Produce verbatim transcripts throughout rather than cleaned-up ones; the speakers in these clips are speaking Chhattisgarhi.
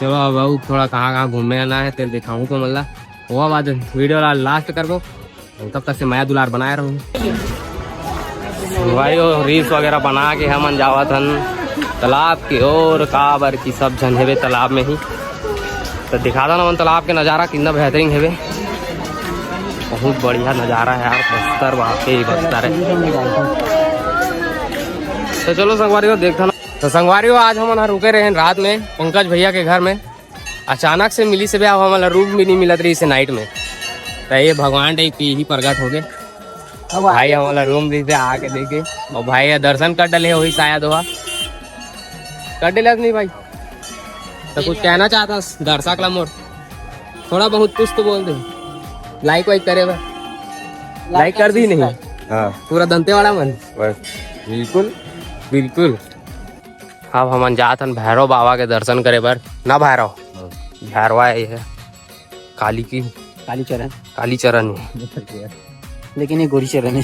चलो, अब अउ थोड़ा कहाँ कहाँ घूमे आना है, तेल दिखाऊँ तो मल्ला। वो बाद वीडियो ला लास्ट करबो। तब तक से मया दुलार बनाए रहूँ। भाई, वो रील्स वगैरह बना के हमन जावत हन तालाब के ओर, काबर कि सब झन हेबे तालाब में ही। तो दिखा देना मन तालाब के नज़ारा कितना बेहतरीन हेबे। बहुत बढ़िया नज़ारा है यार, बस्तर वाकई बस्तर है। तो चलो संगवारी हो, देखता ना। तो संगवारी हो, आज हमन ह रुके रहे रात में पंकज भैया के घर में। अचानक से मिली से बे, अब हमला रूम भी नहीं मिलत रही से नाइट में। तो ये भगवान टाइप की ही प्रगट हो गए। भाई हमला रूम दी से आके देखे, और भाई ये दर्शन कर डले होही शायद वहा। कर डले नहीं भाई? तो कुछ कहना चाहता दर्शक ला मोर? थोड़ा बहुत कुछ तो बोल दे। लाइक वाइक करे बा? लाइक कर दी नहीं? हाँ। पूरा दंतेवाड़ा मन? बस, बिल्कुल, बिल्कुल। अब हमन जात हन भैरव बाबा के दर्शन करे बर। ना भैरव, हाँ। भैरवा है ये, काली की, कालीचरण। कालीचरण है। लेकिन ये गोरीचरण है।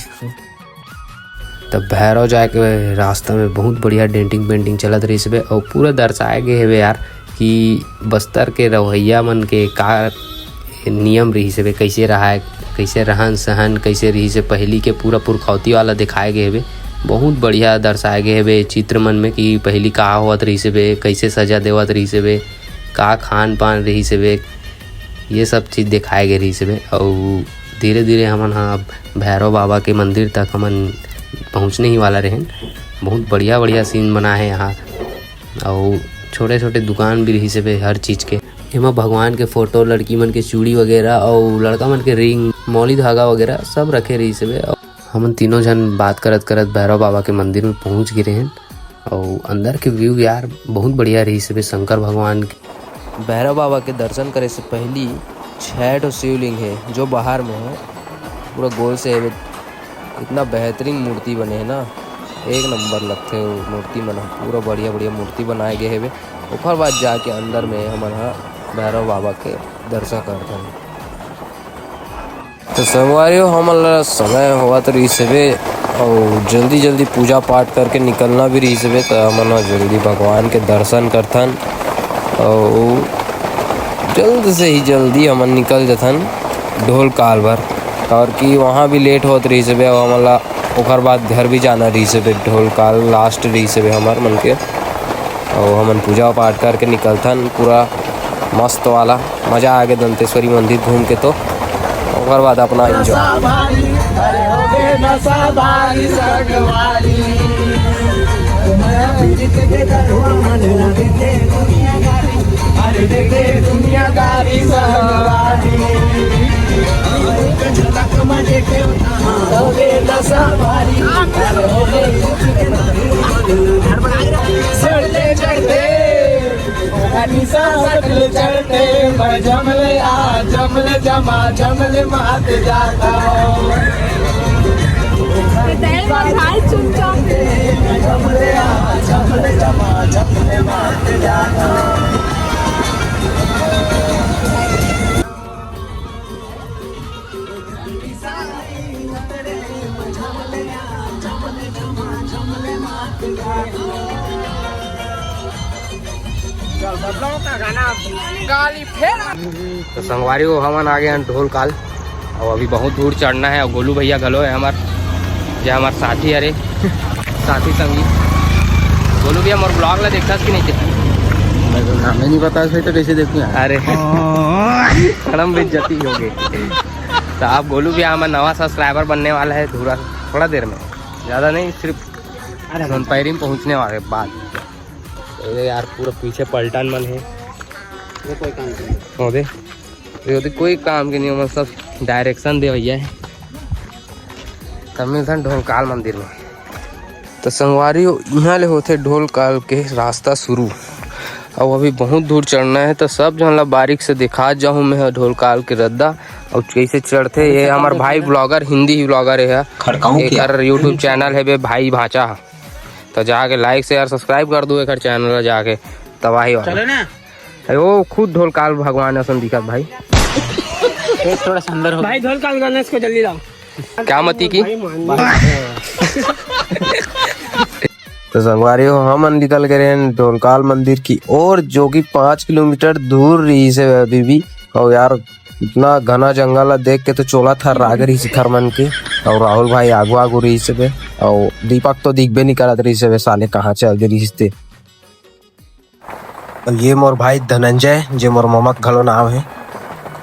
तब भैरव जाए के रास्ता में बहुत बढ़िया डेंटिंग पेंटिंग चलत रहिस बे, और पूरा दर्शाए गे हेबे यार कि बस्तर के रहवैया मन के का नियम रहिस हेबे, कैसे रहाय, कैसे रहन सहन कैसे रहिस हे, पहली के पूरा पुरखौती वाला दिखाए गे हेबे। बहुत बढ़िया दर्शाए गे हेबे चित्र मन में कि पहली का होवत रहिस हेबे, कैसे सजा देवत रहिस हेबे, का खान पान रहिस हेबे, ये सब चीज़ दिखाए गे रहिस हेबे। अउ धीरे धीरे हमन ह अब भैरव बाबा के मंदिर तक हमन पहुँचने ही वाला रहेन। बहुत बढ़िया बढ़िया सीन बना है यहाँ, अउ छोटे छोटे दुकान भी रहिस हेबे हर चीज़ के। एमा भगवान के फोटो, लड़की मन के चूड़ी वगैरह, अउ लड़का मन के रिंग, मौली धागा वगैरह सब रखे रहिस हेबे। अउ हमन तीनों झन बात करत करत भैरव बाबा के मंदिर में पहुँच गे रहेन। अउ अंदर के व्यू यार बहुत बढ़िया रहिस हेबे शंकर भगवान के। भैरव बाबा के दर्शन करे से पहली छह ठो शिवलिंग है जो बाहर में है, पूरा गोल से है। इतना बेहतरीन मूर्ति बने है ना, एक नंबर लगथे वो मूर्ति मन ह। पूरा बढ़िया बढ़िया मूर्ति बनाए गए हेबे। ओकर बाद जाके अंदर में हमन ह भैरव बाबा के दर्शन करथन। तो संगवारी हो, हमन ला समय होवत रहिस हेबे, अउ जल्दी जल्दी पूजा पाठ करके निकलना भी रहिस हेबे, तो हमन ह जल्दी भगवान के दर्शन करथन, अउ जल्द से ही जल्दी हमन निकल जथन ढोल काल बर, काबर कि वहाँ भी लेट होत रहिस हेबे, अउ हमन ला ओकर बाद घर भी जाना रहिस हेबे। ढोल काल लास्ट रहिस हेबे हमर मन के, अउ हमन पूजा पाठ करके निकलथन पूरा मस्त वाला। मजा आ गे दंतेश्वरी मंदिर घूम के, तो ओकर बाद अपना एंजॉय। चढ़ते चढ़ते, सकल चढ़ते, मैं जमले आ, जमले जमा, जमले मात जाता। जमले आ, जमले जमा, जमले मात जाता। तो संगवारी हो, हमन आ गे हन ढोल काल। अउ अभी बहुत दूर चढ़ना है। अउ गोलू भैया घलो है हमर, जे हमर साथी हरे, साथी संगी। गोलू भैया, मोर vlog ला देखथस कि नहीं देखथस? मैं तो नाम ही नहीं पता, फिर तो कैसे देखूँ यार? अरे, हड़म बेइज्जती हो गई। तो आप गोलू भैया, हमर नवा subscriber बनने वाला है थोड़ा, थोड़ा देर में, ज़्यादा नहीं, सिर्फ सोनपैरी में पहुँचने वाले बाद। अरे यार, पूरा पीछे पलटन मन है। ये कोई काम नहीं। हो दे, ये तो कोई काम के नहीं हो, मतलब direction दे भैया है। तब मिलथन ढोलकाल मंदिर में। तो संगवारी हो, इहाँ ले होथे ढोलकाल के रास्ता शुरू। अउ अभी बहुत दूर चढ़ना है, तो सब झन ला बारीक से दिखा जाहूँ मैं ह ढोलकाल के रद्दा अउ कैसे चढ़थे। ये हमर भाई vlogger, हिंदी ही vlogger है, खड़काऊं क्या? एकर YouTube channel है बे भाई भाचा। तो जाके like share subscribe कर दो एकर channel ला जाके, तबाही वाला। चलो ना। अरे वो खुद ढोलकाल भगवान असन दिखत भाई। एक थोड़ा सा अंदर हो। भाई ढोलकाल गणेश को जल्दी लाओ। क्या मती की? भाई मान लो। तो संगवारी हो, हमन निकल गए रहेन डोलकाल मंदिर की ओर, जो कि पाँच किलोमीटर दूर रहिस हे अभी भी। अउ यार, इतना घना जंगल ला देख के तो चोला थर्रा गे रहिस हे थरमन के। अउ राहुल भाई आगू आगू रहिस हे बे, अउ दीपक तो दिखबे नहीं करत रहिस हे बे, साले कहाँ चल दे रहिस ते। अउ ये मोर भाई धनंजय, जे मोर ममा के घलो नाम हे।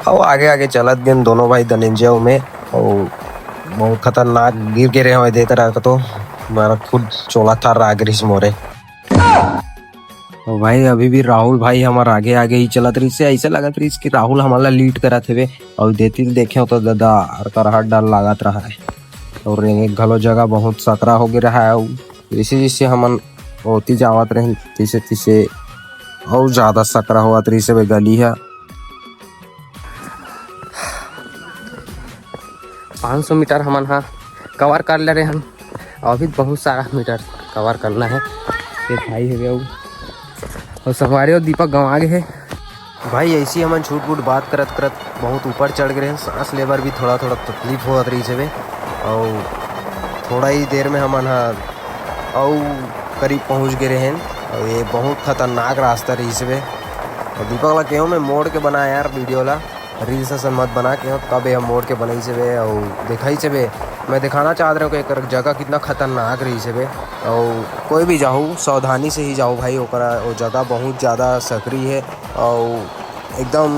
अउ आगे आगे चलत गेन दोनों भाई धनंजय में, अउ बहुत खतरनाक गिर गे रहे हों दे तरह का, तो मारा खुद चोला थर्रा गे रहिस मोरे। अउ भाई, अभी भी राहुल भाई हमर आगे आगे ही चलत रहिस हे। ऐसे लगत रहिस कि राहुल हमला लीड करत हेवे। अउ देती देखे तो दादा, अर करहट डर लागत रहा है। अउ रेंगे घलो जगह बहुत सकरा हो गे रहा है। अउ जैसे जैसे हमन ओती जावत रहेन, तैसे तैसे अउ ज्यादा सकरा होवत रहिस हे बे गली ह। पाँच सौ मीटर हमन ह कवर कर ले रहे हन, अभी बहुत सारा मीटर कवर करना है। ये भाई हवे अउ, अउ संगवारी हो, दीपक गंवा गे हे। भाई, ऐसी हमन छूट बूट बात करत करत बहुत ऊपर चढ़ गए हैं। सांस लेबर भी थोड़ा थोड़ा तकलीफ होत रहिस हवे, अउ थोड़ा ही देर में हमन ह अउ करीब पहुंच गए रहेन। अउ ये बहुत खतरनाक रास्ता रहिस हवे। अउ दीपक ला केहू में मोड़ के बना यार वीडियो ला, रील्स असन मत बना, केहू तब ये मोड़ के बनाइस हवे अउ दिखाइस हवे। मैं दिखाना चाहत रहे हूँ कि एकर जगह कितना खतरनाक रहिस हवे। अउ कोई भी जाहू, सावधानी से ही जाहू भाई, ओकरा वो जगह बहुत ज्यादा सकरी है अउ एकदम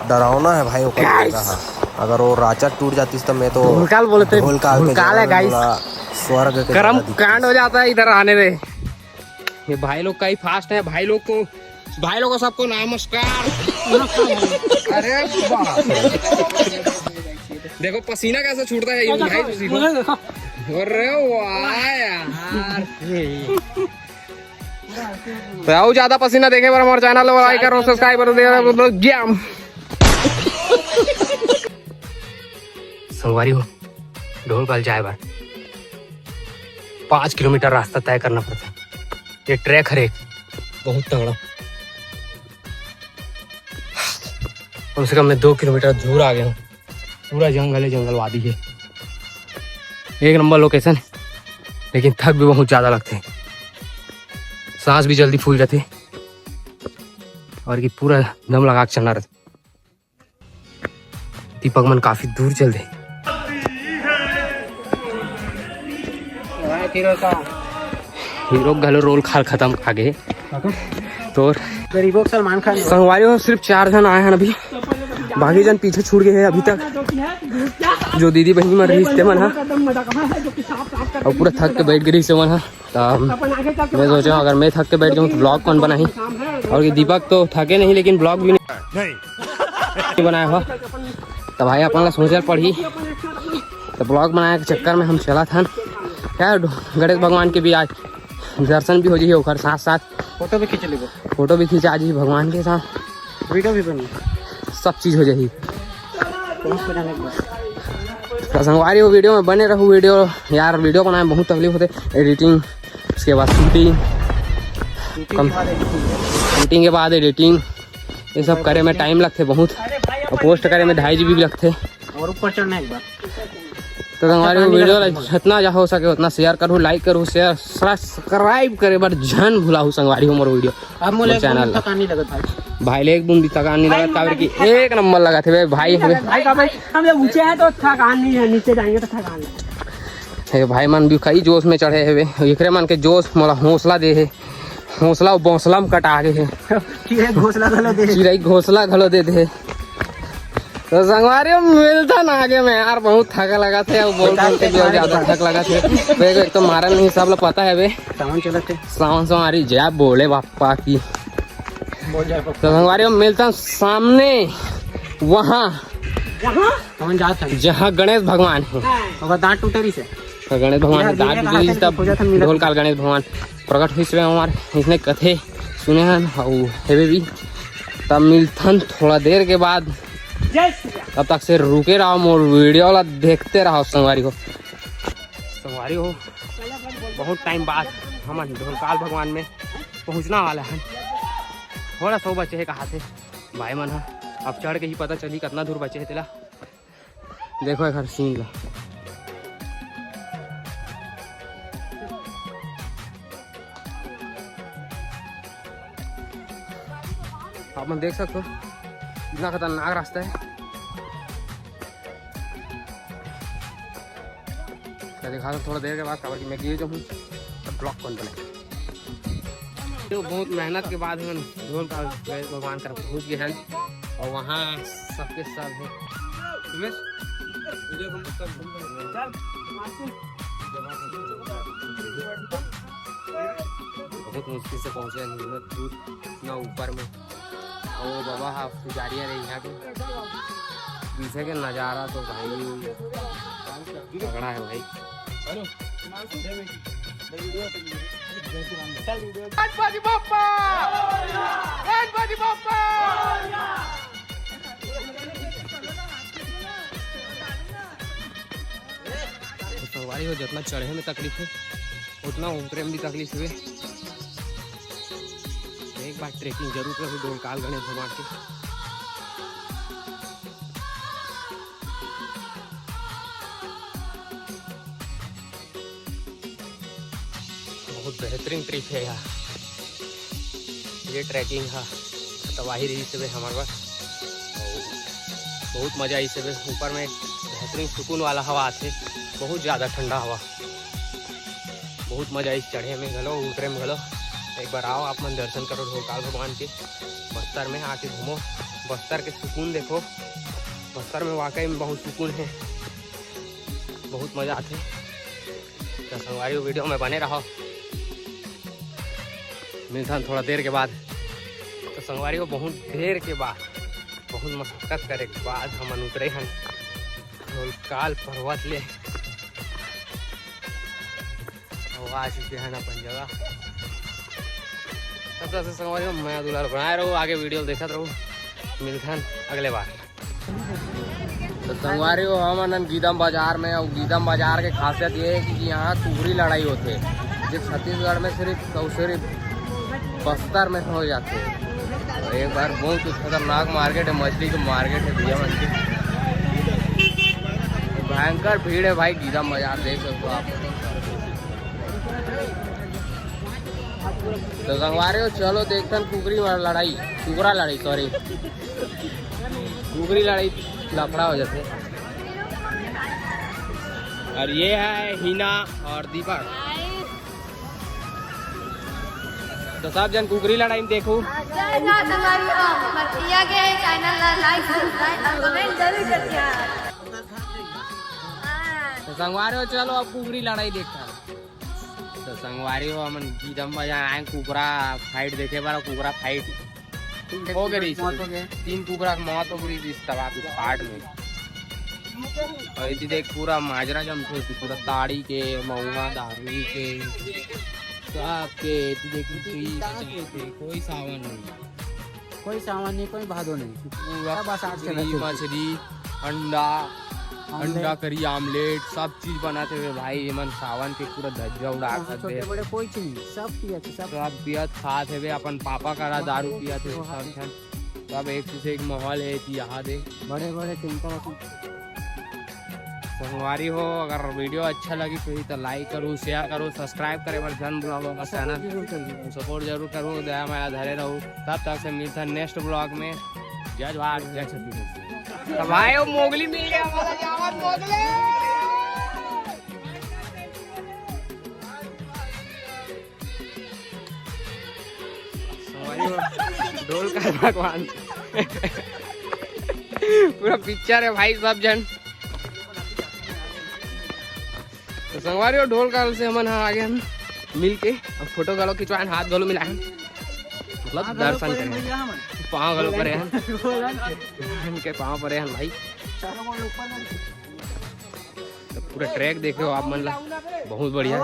डरावना है भाई ओकर जगह ह। अगर वो राचा टूट जातिस तो मैं तो ढोलकाल बोलते हैं, ढोलकाल पे ढोलकाल है जाऊंगा, guys। थोड़ा स्वर्ग के कर्म जगह दिखती कांड हो जाता है इधर आने में। ये भाई लोग का ही फास्ट है, भाई लोग को, भाई लोगों सबको नमस्कार। अरे बाप रे। देखो पसीना कैसे छूटता है, ये भाई तो सीखो। अरे वाह यार। तो आओ, ज्यादा पसीना देखे बर हमारे चैनल ला like करो, subscribe करो, दे दो जैम। संगवारी हो, ढोलकाल जाए बर पाँच किलोमीटर रास्ता तय करना पड़ता। ये ट्रैक हरे बहुत तगड़ा, कम से कम मैं दो किलोमीटर दूर आ गया हूँ। पूरा जंगल है, जंगलवादी है। एक नंबर लोकेशन, लेकिन थक भी बहुत ज्यादा लगते हैं, सांस भी जल्दी फूल जाते हैं, और कि पूरा दम लगा के चलना रहता। दीपक मन काफी दूर चल दे। हीरो घलो रोल खाल खत्म आ गए। तोर गरीबों के सलमान खान। संगवारी हो, सिर्फ चार झन आए हैं अभी, बाकी झन पीछे छूट गए हैं अभी तक। जो दीदी बहनी मन रहिस ते मन ह, अउ पूरा थक के बैठ गए रहिस मन ह। त मैं सोचा अगर मैं थक के बैठ जाऊँ तो ब्लॉग कौन बनाही? और ये दीपक तो थके नहीं लेकिन ब्लॉग भी नहीं बनाया हो। तो भाई अपन ला सोचल पड़ही। तो ब्लॉग बनाए के चक्कर में हम चलत हन। क्या गणेश भगवान के भी आज दर्शन भी हो जाही, ओकर साथ साथ फोटो भी खींच लेबो। फोटो भी खींचा जी भगवान के साथ। वीडियो भी बनी। सब चीज हो जाही। तो संगवारी हो, वीडियो में बने रहू। वीडियो यार, वीडियो बनाए में बहुत तकलीफ होते, एडिटिंग, उसके बाद शूटिंग, कम, शूटिंग के बाद एडिटिंग, ये सब करे में टाइम लगते बहुत, और पोस्ट करे में ढाई जीबी भी लगते। और ऊपर चढ़ना एक बार। तो संगवारी हो, वीडियो ला जितना जा हो सके उतना शेयर करू, लाइक करू, शेयर सब्सक्राइब करे बर झन भुलाहू संगवारी हो मोर वीडियो। अब मोला एक बूंद थकान नहीं लगत भाई। भाई ले एक बूंद भी थकान नहीं लगत, काबर कि एक नंबर लगत हे भाई। भाई का भाई, हम लोग ऊंचे हैं तो थकान नहीं है, नीचे जाएंगे तो थकान है। हे भाई मन भी कई जोश में चढ़े हवे, एकरे मन के जोश मोला हौसला दे हे, हौसला अउ बौसला में कटा गे हे। चिरई घोसला घलो दे। चिरई घोसला घलो दे दे। तो संगवारी हो, मिलथन आगे में यार, बहुत थक लगत हे, अउ बोल बोल के भी अउ ज्यादा थक लगत हे। देख, एक तो मारन नहीं, सब ला पता है बे। सावन चलत हे। सावन संगवारी जय बोले बापा की। बोल जाए तो संगवारी हो, मिलथन सामने वहाँ, जहाँ? हमन जात हन। जहाँ गणेश भगवान है। हाँ। ओकर दांत टूटे रहिस हे। तो गणेश भगवान के दांत टूटे रहिस हे, तब ढोलकाल गणेश भगवान प्रकट होइस हवे हमार, इसने कथे सुने हन, अउ हेवे भी। तब मिलथन थोड़ा देर के बाद। जय श्री राम। तब तक से रुके रहो, मोर वीडियो ला देखते रहो संगवारी हो। संगवारी हो, बहुत टाइम बाद हमन ढोलकाल भगवान में पहुंचना वाला हन। थोड़ा सौ बचे हे कहा थे भाई मन ह, अब चढ़ के ही पता चली कितना दूर बचे हे तेला। देखो एक सीन ला। तुम देख सकते हो कितना खतरनाक रास्ता है। मैं दिखा दो थोड़ा देर के बाद, काबर कि मैं गिर जाऊँ तो ब्लॉग कौन बने। तो बहुत मेहनत के बाद हम ढोल का भगवान कर पहुँच गए हैं और वहाँ सबके सब है। उमेश, बहुत मुश्किल से पहुँचे हैं, हिम्मत टूट इतना ऊपर में। और वो बाबा हा पुजारिया रहे यहाँ पे। पीछे के नज़ारा तो भाई तगड़ा है भाई। गणपति बप्पा, गणपति बप्पा। तो संगवारी हो, जितना चढ़े में तकलीफ है उतना उतरे में भी तकलीफ हुए। एक बार ट्रेकिंग जरूर करो ढोलकाल गणेश भगवान के। बहुत बेहतरीन ट्रिप है यार। ये ट्रैकिंग हा तबाही रही से हमारे पास। और बहुत मज़ा आई से ऊपर में, बेहतरीन सुकून वाला हवा आथे, बहुत ज़्यादा ठंडा हवा। बहुत मज़ा आई चढ़े में घलो, उतरे में घलो। एक बार आओ आप मन दर्शन करो ढोलकाल भगवान के बस्तर में आके घूमो, बस्तर के सुकून देखो। बस्तर में वाकई में बहुत सुकून है, बहुत मज़ा आथे। तो संगवारी हो, वीडियो में बने रहो, मिलथन थोड़ा देर के बाद। तो संगवारी हो, बहुत देर के बाद, बहुत मशक्कत करे के बाद हमन उतरे हन ढोलकाल पर्वत ले। और आ चुके हैं अपन जगह। तब तक से संगवारी हो, मैं दुलार बनाए रहो, आगे वीडियो देखत रहो, मिलथन अगले बार। तो संगवारी हो, हमन गीदम बाजार में, और गीदम बाजार के खासियत ये है कि यहाँ कुकरी लड़ाई होथे, जो छत्तीसगढ़ में सिर्फ और सिर्फ बस्तर में हो जाथे। और एक बार बहुत खतरनाक मार्केट है, मछली के मार्केट है भैया मन के। भयंकर भीड़ है भाई, गीदम बाजार देख सकते हो आप। तो संगवारी हो, चलो देखथन कुकरी लड़ाई, कुकरा लड़ाई, सॉरी, कुकरी लड़ाई लफड़ा हो जाथे। और ये है हिना और दीपक। तो सब जन कुकरी लड़ाई में देखो। जय नाथ हमारी हो, हमर भैया के चैनल ला लाइक, सब्सक्राइब और कमेंट जरूर करतिया। तो संगवारी हो, चलो अब कुकरी लड़ाई देखथन। तो संगवारी हो, हमन गीदम बाजार आए, कुकरा फाइट देखे बर। कुकरा फाइट हो गए रही, मौत हो गए। तीन कुकरा के मौत हो गई इस तबाह फाट में। और इति देख पूरा माजरा जमथे, पूरा ताड़ी के, महुआ, दारू के, सब के। इति देख कोई सावन नहीं, कोई सावन नहीं, कोई भादो नहीं। पूरा सब आषाढ़ से कुकरी, रहते। मछली, अंडा, अंडे। अंडा करी, आमलेट, सब चीज बनाते हुए भाई। एमन सावन के पूरा धज्जा उड़ा हाँ, कर छोटे दे। बड़े कोई चीज नहीं, सब पियत, सब सब पियत खात हेवे, अपन पापा करा दारू पियत हेवे, सब झन। सब एक से एक माहौल है कि यहाँ दे। बड़े बड़े टेंकर अपन। संगवारी हो, अगर वीडियो अच्छा लगी तो ही तो लाइक करो, शेयर करो, सब्सक्राइब करे बर झन भूलो हमर चैनल। जरूर करिए। सपोर्ट जरूर करो, दया माया धरे रहो। तब तक से मिलता है नेक्स्ट ब्लॉग में। जय जोहार, जय छत्तीसगढ़। तो भाई वो मोगली मिल गया, हमारा जावत मोगली। ढोलकाल भगवान। पूरा पिक्चर है भाई, सब झन। तो संगवारी हो, ढोलकाल से हमन ह आगे हम मिल के अब फोटो घलो खिंचवाएन, हाथ घलो मिलाएन, मतलब हाथ घलो दर्शन परे करेन। भैया हमन। पाँव घलो परे हन। इनके पाँव परे हन भाई। तो पूरा ट्रैक देख रहे हो आप मन ला, बहुत बढ़िया है।